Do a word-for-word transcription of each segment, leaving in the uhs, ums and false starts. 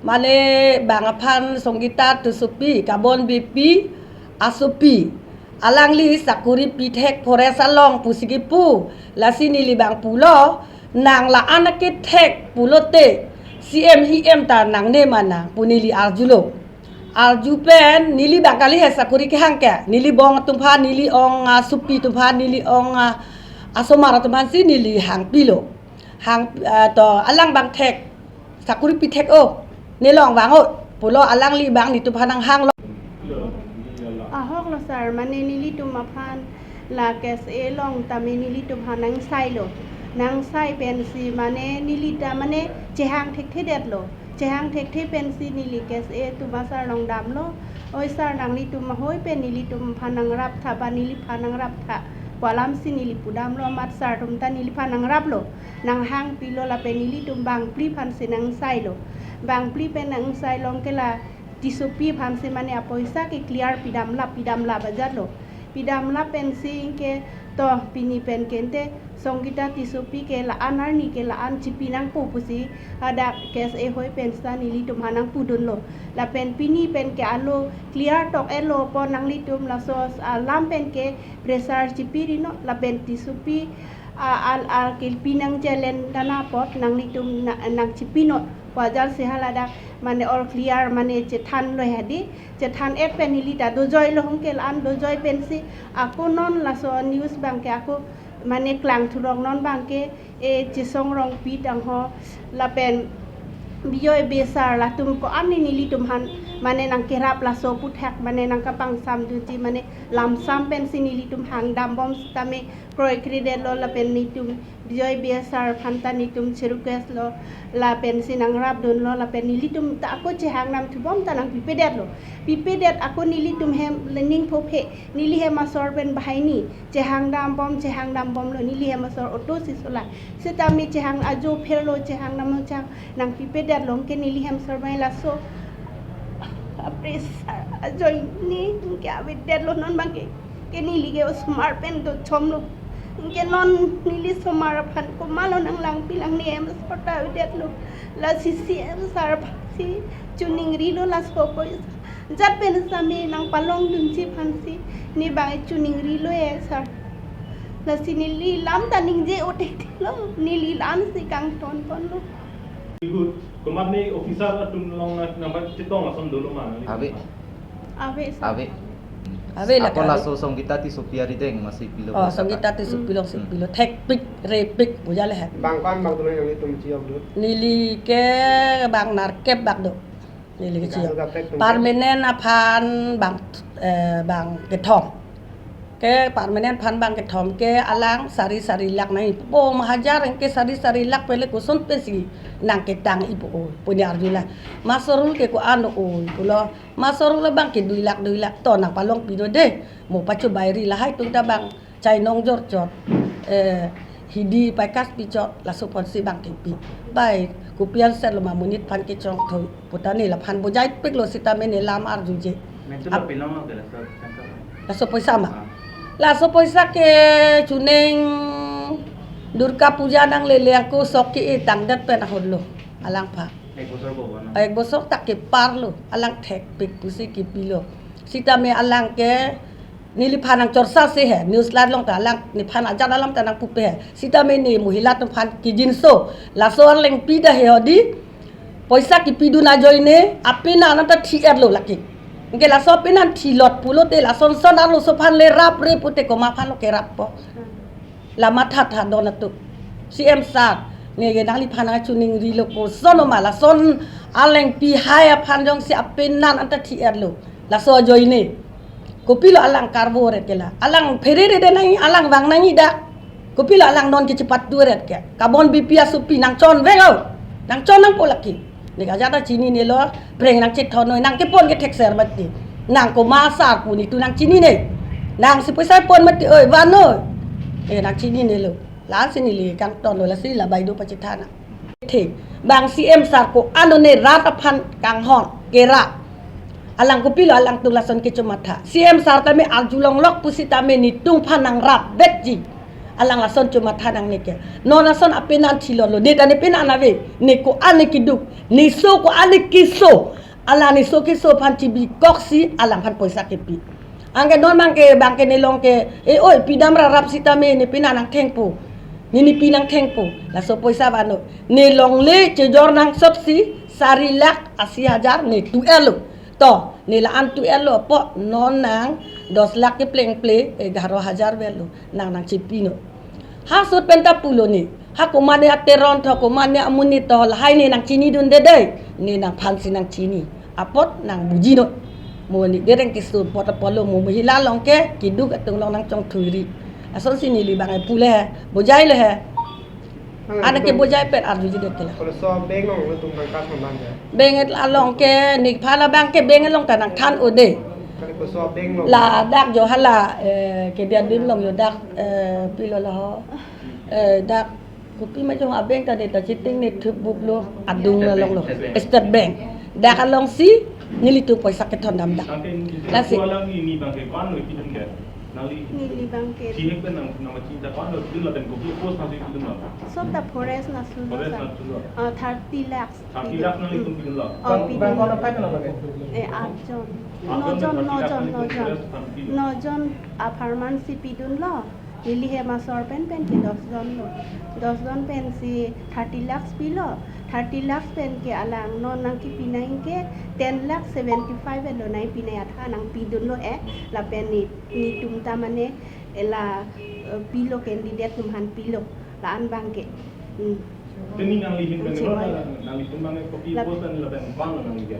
Mane bang aphan Songita Tissopi, Kabon Beypi asopi. Alangli sakori pithek forest along pusi kipu. Lasi neli bang pulo, nang la-an akethek pulote C M E M ta nangne ma nang pu neli arjulo. Arju pen neli bang kali he sakori kehang ke. Neli bong atum aphan, neli ong asopi atum aphan, neli ong a-, asomar atum aphansi neli hangpilo. Hang, ah, to alang bang thek, sakori pithek o, nelong vang o pulo, alangli bang netum aphan nanghanglo. Ahok lo sir, mane nelitum aphan la K S A along tame nelitum aphan nangsailo. Nangsai pensi mane neli ta mane chehang thekthedetlo. Chehang thekthe pensi neli K S A atum asar along damlo. Oi sir, nanglitum ahoi pen nelitum aphan nangrap tha ba neliphan nangrap tha pu alamsi neli pudamlo, amat sir atum ta neliphan nangraplo. Nanghangpilo lapen nelitum bangphli aphansi nangsailo. Bangphli pen nangsai along ke la Tissopi aphansi mane apoisa ke clear pidamlap, pidamlap ajatlo. Pidamlap pensi ke to pini pen ke ante Songita Tissopi ke la-an arni ke la-an chipi nangpo pusi hadak K S A ahoi pen sita nelitum aphan nangpudunlo. Lapen pini pen ke alo clear tok-etlo pon nanglitum laso alam pen ke pressure chipi ri non lapen Tissopi a, al, al, ke pi nang challenge dana apot nanglitum na, nangchipi non. Wajar si haladak mane all clear mane chethanlo hadi. Chethan-et pen neli ta dojoilo, hong ke la-an dojoi pensi ako non laso news bang ke ako mane klang thurok non bang ke e Chesong Rongpi tangho lapen Bijoy Bey sir latum ko-an ni nelitum aphan mane nangkerap laso aputhak mane nangkapangsamdunji mane lamsam pensi nelitum hangdam bom sitame kroikredetlo lapen netum Bijoy Bey sir aphan ta netum cherequest lo lapensi nangrapdunlo lapen nelitum ta ako chehang dam thubom ta nangpipedetlo. Pipedet ako nelitum hem lening phophe, neli hem asor pen bahaini chehang dam bom, chehang dam bomlo, neli hem asor auto si solai. Sitame chehang ajo pherlo, chehang damlo, chehang nangpipedetlo, anke neli hem asor bai laso. Apre sir ajoine anke avedetlo non bang ke. Ke neli ke osomar pen dochomlo. Anke non neli somar aphan komatlo nanglangpi lang ne hem asor ta avedetlo. Lasi C M sir aphansi choningrilo laso apoisa. Jat pen sitame nangpalongdunji aphansi ne bang choningrilo e sir. Lasi neli lam ta ningje oteklo, neli la-ansi kangton ponlo. Good. Komat ni officer atum along na, nangpachetong ason dolo ma, nangli? Ave. Ave, sir. Ave. Ave la ako ka laso Songita Tissopi arideng masi pilo. Oh, Songita Tissopi alongsi pilo. Thekpik, repik, bujale ha. Bang ko-an bang tuloy nanglitum chi-ok do? Neli ke bang nerkep bak do. Neli ke chi-ok. Permanent aphan bang, eh, bang kethom. Ke permanent aphan bang kethom ke alang sari sari lakh nang ipo, mahajar anke sari sari lakh pele koson pensi nangketang ipo o, pu ne arjulo. Masarul ke ko-an o pulo, masarul bang ke dui lakh dui lakh to nangpalongpi do de. Mo pachobairi lahai atum ta bang chainong jorchot, eh, hidi paikas pichot, laso aphansi bang kepi. Bai, kopi an sir lo ma monit aphan kechongthoi pu ta ne laphan bojaipiklo sitame ne lam arjuje. Mentu ap- lapilonglo ke laso tangka? Laso apoisa ma? Ah. Laso apoisa ke chuning Durga Puja nanglele ako sok ke-e tangdet pen ahorlo alangphan. Ek bosor bobo no? Ek bosor ta keparlo, alang thekpik pusi kipilo. Sitame alang ke neliphan nangchorsa si he, news line along ta alang nephan ajat alam ta nangpupe he. Sitame ne mohila atum aphan kijinso, laso arleng pi da he hodi, poisa kipidun ajoine, apenan anta thi-etlo lake. Anke laso apenan thilot pulote lason son arloso aphan le rapre pute komat aphan lo kerappo. La mathatha don atum. C M sir, ne ke nangliphan nangchoningrilo koson ma lason arleng pi hai aphan jongsi apenan anta thi-etlo. Laso ajoine. Kopilo alang karbo ret ke la. Alang pherere de nang alang vang nangji da. Kopilo alang non kechepatu ret ke. Kabon Beypi asopi nangchon vek o. Nangchon nangpo lake. Ne ke ajat ta chininelo, preng nangchethon noi, nangkepon ke thekser mati. Nang komat asar pu netum nangchinine. Nangsi poisa pon mati oi, van noi. Eh, nangchininelo. La-ansi neli kangtonlo lasi la bai do pachethana. The, bang C M sir ko-an o ne rat aphan kanghon, kera. Alang kopilo alangtum lason kechomatha. C M sir tame arjulonglok pusitame netum aphan nangrap vekji. Alang lason chomatha nangne ke. Non ason apenan chilolo. Ne ta ne penan ave. Ne ko-an ne keduk. Ne so ko-an ne keso. Alang ne so keso aphan chibikoksi alang aphan poisa kepi. Anke non abangke, abangke ne long ke, e oi, pidam rarap sitame ne penan nangthengpo. Ne ne pi nangthengpo. Laso poisa vano. Ne longle chejor nangsotsi sari lakh asi hajar ne tu-etlo. To, ne la-an tu-etlo apot non nang dos lakh keplengple egharo hajar avelo. Nang nangchepinoi. Ha ahut pen ta pulo ne. Ha komatne ateron tho, komatne amonit tho, lahai ne nangchinidunde dei. Ne nangphansi nangchini. Apot nang bujinoi. Mo ne dereng keso apot apotlo, mo mohila along ke keduk atum along nangchongthuiri. Lasonsi neli abang epule he. Bojai le he. Ana ke bojai pen arjuji det ke la. Koleso bank along lo tum tangka thondam ya? Bank along ke nephan abangke bank along ta nangthan-o dei. Kali koleso bank along? Ladak jo hala, eh, ke dia dim along jo dak, eh, pilo lo ho. Eh, dak kopi ma jo a-bank ta ne ta chiting ne thup buplo adung along lo. State Bank. Dak alongsi nelitum poisa kethondam dak. Lasi. Alang ini abangke ko-an lo kidun ke? Nangli. Neli abangke. Chihek pen nang, nang machin ta ko-an lo kidun lapen kopi post nangsi kidun lo? Sota forest nasulo. Forest nasulo. Ah, thirty lakhs. Thirty lakhs nangli tum pidunlo? Oh, bang, pidun. Bang ko-an aphan lo abangke? Eh, atjon. Atjon. Nojon, thirty lakhs nojon, nangli tum nojon. Forest aphan pidun. Nojon apharman si pidunlo. Neli hem asor pen pen ke dosjon lo. Dosjon pensi thirty lakhs pilo. Thirty lakhs pen ke alang non nangkepi nang ke ten lakh seventy five lo nangpi nang atha nangpidunlo eh. Lapen ne, netum ta mane ela, eh, pilo candidate atum aphan pilo. La-an abangke. Hmm. Te ne nangli ahin pen, Chinhoi. Nangli ahin abangke kopi la- post an lapen ko-an lo nangli ke?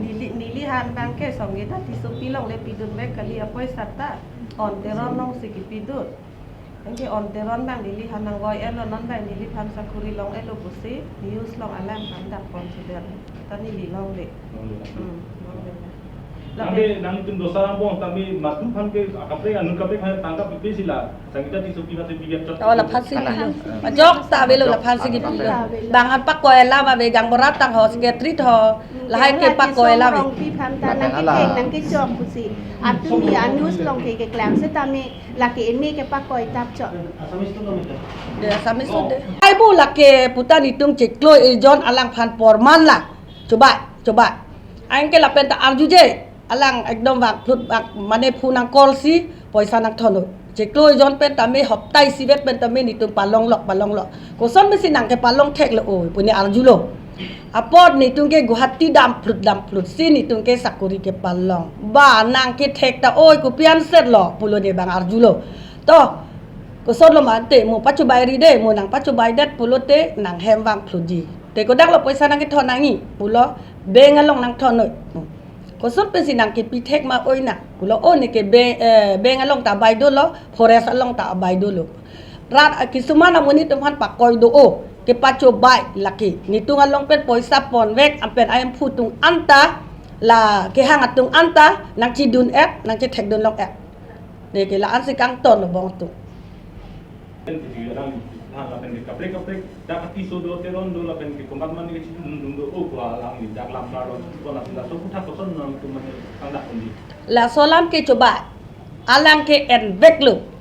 Neli, neli aphan abangke Sangita Tissopi along le pidunvek kali apoisa ta. On Teron alongsi kepidun. Anke On Teron abang neli aphan nangvoi-etlo, non abang neliphan sakori long-etlo pusi news along alam aphan dak consider. Ta neli longle. Longle. Hmm, longle. Tame nangtum dosa angbong tame madu aphan ke akaprek anut kaprek aphan tangka pipe si la Sangita Tissopi aphan si pidun chot. Oh, laphan si pidun. Ajok ta avelo laphan si pidun. Bang aphan pakoi alam ave, gaonbura tang ho, secretary ho, lahai ke pakoi alam ave. Rongpi aphan ta nangkethek nangkechok pusi. Atumi a-news along ke keklang setame lake ene kepakoi tap chot. Assamese tu lo mita. De Assamese tu de. Ai bu lake puta netum chiklo ejon alang aphan porman la. Chobai, chobai. Anke lapen ta arjuje. Alang ekdom vangphlut vang, mane phone nang call si poisa nangthon-o. Chiklo ejon pen tame hopta isivet pen tame netum palonglok, palonglok. Koson mesi nangkepalong theklo oi, pu ne arjulo. Apot netum ke Guwahati damphlut, damphlut si netum ke sakori kepalong. Ba nangkethek ta oi, kopi ansetlo, pulo ne abang arjulo. To, koson lo mate, mo pachobairi de, mo nangpachobaidet pulote nanghem vangphlutji. Te kodak lo poisa nangkethon nangji, pulo, bank along nangthon-noi. Koson pensi nangkepi thek ma oi nang. Pulo o neke bank, eh, bank along ta abai dolo, forest along ta abai dolo. Rat, ah, kisuman amonit atum aphan pakoi do o, kepachobai lake. Netum along pen poisa ponvek, anpen aimphu atum anta, la kehang atum anta, nangchidun-et, nangchethekdun long-et. Neke la-ansi kangton lo bong atum. Pen ke alang, ha, lapen ke kaprek kaprek, dak Tisso do, Teron do, lapen ke komat mane kechidun dun do, o ko alang ni dak lam bar lo, ko na pila so kutha koson nangtum mane kangdak undi. Laso alam ke choba, alang ke enveklo.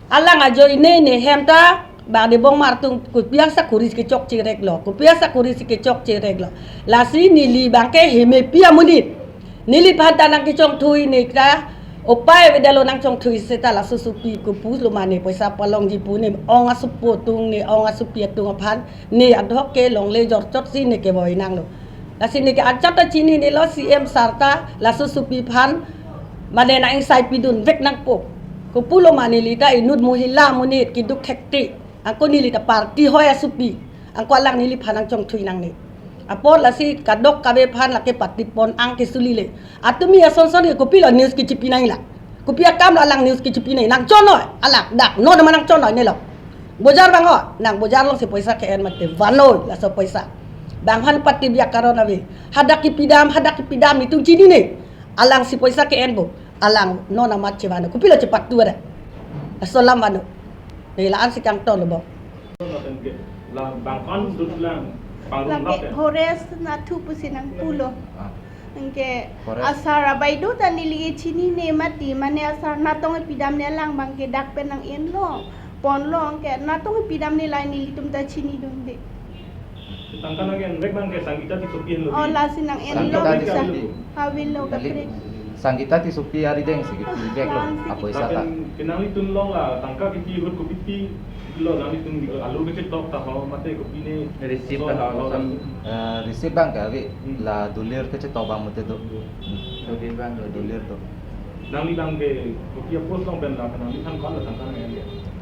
Alang ajoine ne hem ta, bang de bong mar tung, kopi asakori si kechokche reklo, kopi asakori si kechokche reklo. Lasi neli abangke hemepi amonit. Neliphan ta nangkechongthui ne ta, upai avedetlo nangchongthui seta laso sopi kopulo mane poisa palongji pu ne ong asopo atum ne ong asopi atum aphan ne adhok ke longle jorchot si ne kevoi nanglo. Lasi neke ajat ta chininelo C M sir ta laso sopi aphan mane nang-ingsai pidunvek nangpo. Kopulo mane neli ta inut mohila amonit keduk thekte. Anke neli ta party hoi asopi. Anke alang neliphan nangchongthui nangne. Apot lasi kadokave aphan lake party pon ang kesulile. Atumi asonson ke kopilo news kechipi nangji la. Kopi akam lo alang news kechipi nangji. Nangchon-noi, alang dak, non ma nangchon-noi nelo. Bojar vang-o, nang bojar alongsi poisa ke-en mate vannoi, laso poisa. Bang aphan party biakaron ave. Hadak kepidam, hadak kepidam netum chinine. Alangsi poisa ke-enpo. Alang non amat chevan-o. Kopilo chepatu ada. Laso alam vannoi. Ne la-ansi kangton lo bong. La bang ko-an dut lang, bang rum lake lap ya? Forest nathu pusi nangpulo. Ah. Anke Correct. Asar abai do ta neli chinine mati, mane asar natong pidamne alang abangke dak pen nang-enlo, ponlo, anke natong pidamne lahai nelitum ta chinidunde. Tangka nang-envek abangke Sangita Tissopi henlo. Oh, lasi nang-enlo. Sangita bisa. Tissopi. Hawilo. Neli kaprek. Sangita Tissopi arideng si kepiveklo. Lasi. Apoisa ta. Lapen ke nanglitum along la tangka kipi ahut kopi pilo, nanglitum alu kechetok ta ho mate kopine? Receipt so, ta ho, so, sam- Eh, receipt abangke ave. Hmm. La dolir kechetok abang mate do. Hmm. Dolir abang do. Dolir do. Nangli abangke kopi a-post along pen la, nangliphan ko-an la tangka nang-en?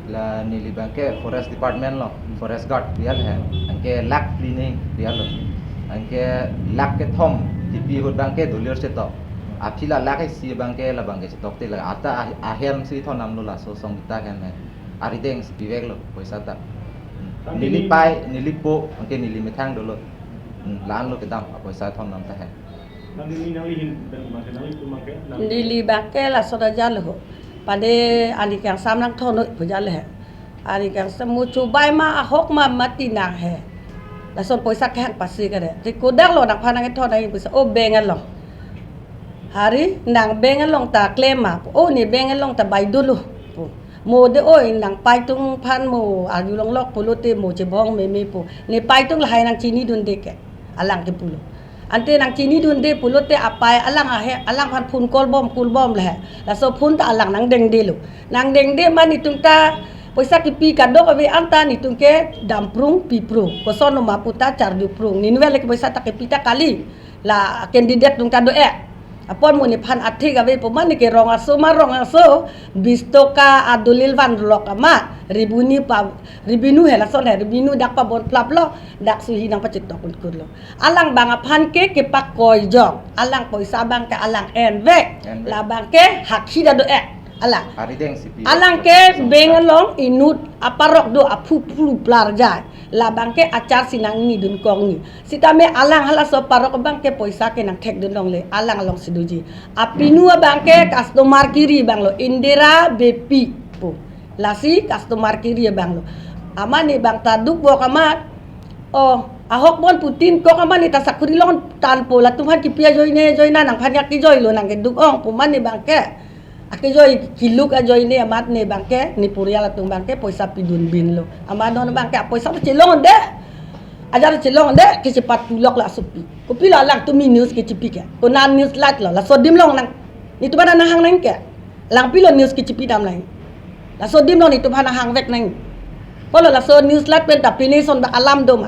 La neli abangke Forest Department along, Forest Guard pi-al he. Anke lakh phli ni pi-al lo. Anke lakh kethom kipi ahut abangke dolir chetok. Aphi la lakh isi abangke, la abangke chetok te la ata ah-, ahem si thondamlo, laso Sangita ahem he. Arideng si piveklo poisa ta. Hmm. Neli pai, neli po, anke neli methang dolo. Hmm, la-anlo kedam, apoisa thondam ta he. Nangli, nangli hin, dan mate nanglitum abangke, nang- Neli abangke laso ta jalo ho. Pade ani kangsam nangthon noi pu jalo he. Ani kangsam mo chubai ma ahok ma mati nang he. Lason poisa kehang pasi kare. Te kodaklo nangphan nangkethon nang poisa. O bank along. Hari nang bank along ta klem ma. O ne bank along ta bai dolo. Mo de oi nang pai atum aphan mo arjulonglok pulote mo chebong meme pu. Ne pai atum lahai nang chinidunde ke. Alang kepulo. Ante nang chinidunde pulote apai alang ahe, alangphan phone call bom, call bom le he. Laso phone ta alang nangdengdelo. Nangdengde ma netum ta poisa kipi kadokave anta netum ke damprung piprung. Kosonlo ma pu ta charjuprung. Nenuvel ke poisa ta kipi ta kali. La candidate atum ta do-e. Apot mo nephan athik ave pu mane ke rong aso ma rong aso, bis toka adolil vanlok amat, revenue pa, revenue he lason he, revenue dak pabon plaplo, dak suhi nangpachetok un kurlo. Alang abang aphan ke kepakoi jok, alang poisa abangke alang envek, envek. La abangke hakhi ta do-e, alang. Arideng si pi. Alang ke bank along inut aparok do aphu phlu plar jai. La abangke achar si nangnidun kongni. Sitame alang halaso aparok abangke poisa ke nangthekdun longle, alang along si doji. Apinu abangke customer kiri abanglo, Indira Beypi pu. Lasi customer kiri abanglo. Amat ne abang ta dukvok amat. Oh, ahok bon putin kok amat ne ta sakuri long tanpo, latum aphan kipi ajoine, ajoine nangphan ya kijoilo nang keduk ong pu amat ne abangke. Akejoi keluk ajoine amat ne abangke, ne porial atum abangke poisa pidun binlo. Amat non abangke apoisa ta chelongde. Ajar chelongde, kechepatulok la asopi. Kopilo alangtum news kechepi ke. Konat news light lo, laso adim along nang. Netum aphan nanghang nang ke. Lang pilo news kechepidam nang. Laso adim along netum aphan nanghangvek nang. Kolo laso news light pen ta pine ason ta alam do ma.